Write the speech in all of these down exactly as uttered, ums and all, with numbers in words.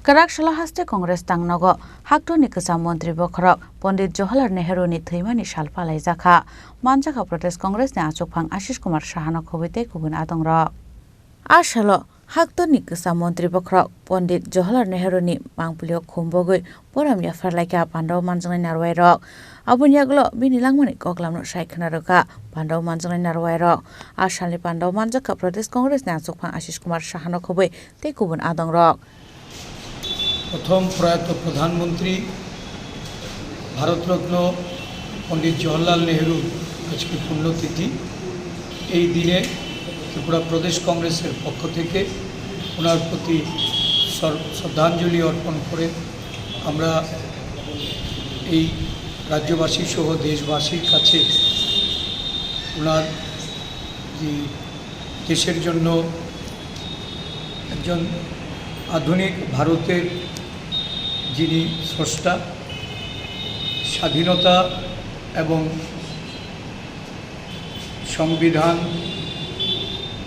Kwrak salo haste Congress tangnogo haktorni kwcham montri bokhorok Pondit Jawaharlal Nehru ni thwimani sal palaijakha. Manjakha Pradesh Congress ni achukphang Ashish Kumar Saha no khobwi tei kubun adongrok. A salo haktorni kwcham montri bokhorok Pondit Jawaharlal Nehru ni mangpilio khumbogwi borom yapharlaikha pandao manjaknai narwai rok. Aboni yagulo bini langmani koklamno sai khna rwkha pandao manjaknai narwai rok. A salni pandao manjakha Pradesh Congress ni achukphang Ashish Kumar Saha no khobwi tei kubun adongrok. প্রথম প্রয়াত প্রধানমন্ত্রী ভারতরত্ন পণ্ডিত জওহরলাল নেহরুর আজকে পুণ্যতিথি। এই দিনে ত্রিপুরা প্রদেশ কংগ্রেসের পক্ষ থেকে ওনার প্রতি শ্র-, শ্রদ্ধাঞ্জলি অর্পণ করে আমরা এই রাজ্যবাসী সহ দেশবাসীর কাছে ওনার যে দেশের জন্য একজন আধুনিক ভারতের যিনি স্রষ্টা, স্বাধীনতা এবং সংবিধান,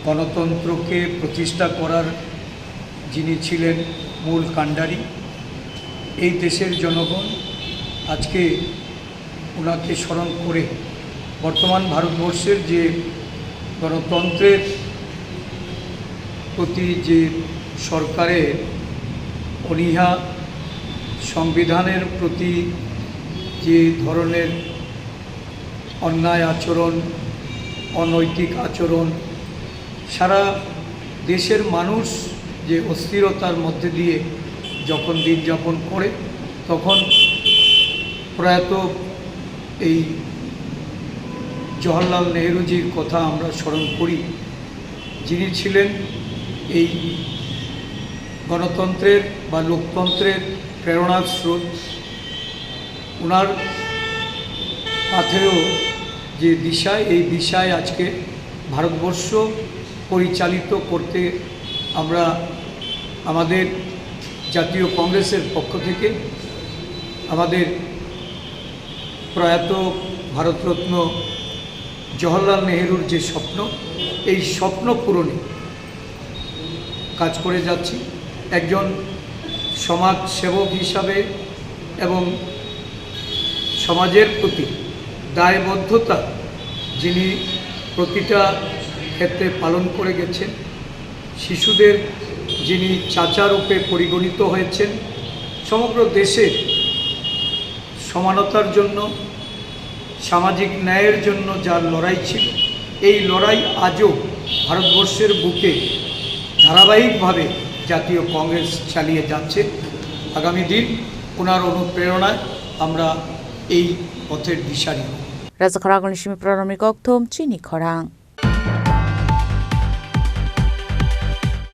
গণতন্ত্রকে প্রতিষ্ঠা করার যিনি ছিলেন মূল কাণ্ডারি, এই দেশের জনগণ আজকে ওনাকে স্মরণ করে বর্তমান ভারতবর্ষের যে গণতন্ত্রের প্রতি যে সরকারের অনীহা, সংবিধানের প্রতি যে ধরনের অন্যায় আচরণ, অনৈতিক আচরণ, সারা দেশের মানুষ যে অস্থিরতার মধ্যে দিয়ে যখন দিন যাপন করে, তখন প্রয়াত এই জওহরলাল নেহরুজির কথা আমরা স্মরণ করি, যিনি ছিলেন এই গণতন্ত্রের বা লোকতন্ত্রের প্রেরণার স্রোত। ওনার পাথেয় যে দিশা, এই দিশায় আজকে ভারতবর্ষ পরিচালিত করতে আমরা আমাদের জাতীয় কংগ্রেসের পক্ষ থেকে আমাদের প্রয়াত ভারতরত্ন জওহরলাল নেহেরুর যে স্বপ্ন, এই স্বপ্ন পূরণে কাজ করে যাচ্ছি। একজন সমাজ সেবক হিসাবে এবং সমাজের প্রতি দায়বদ্ধতা যিনি প্রতিটা ক্ষেত্রে পালন করে গেছেন, শিশুদের যিনি চাচা রূপে পরিগণিত হয়েছেন, সমগ্র দেশে সমানতার জন্য, সামাজিক ন্যায়ের জন্য যার লড়াই ছিল, এই লড়াই আজও ভারতবর্ষের বুকে ধারাবাহিকভাবে জাতীয় কংগ্রেস চালিয়ে যাচ্ছে। আগামী দিন ওনার অনুপ্রেরণায় আমরা এই পথের দিশারি হব। Raja khorang ni simi praromni kokthum chini khorang.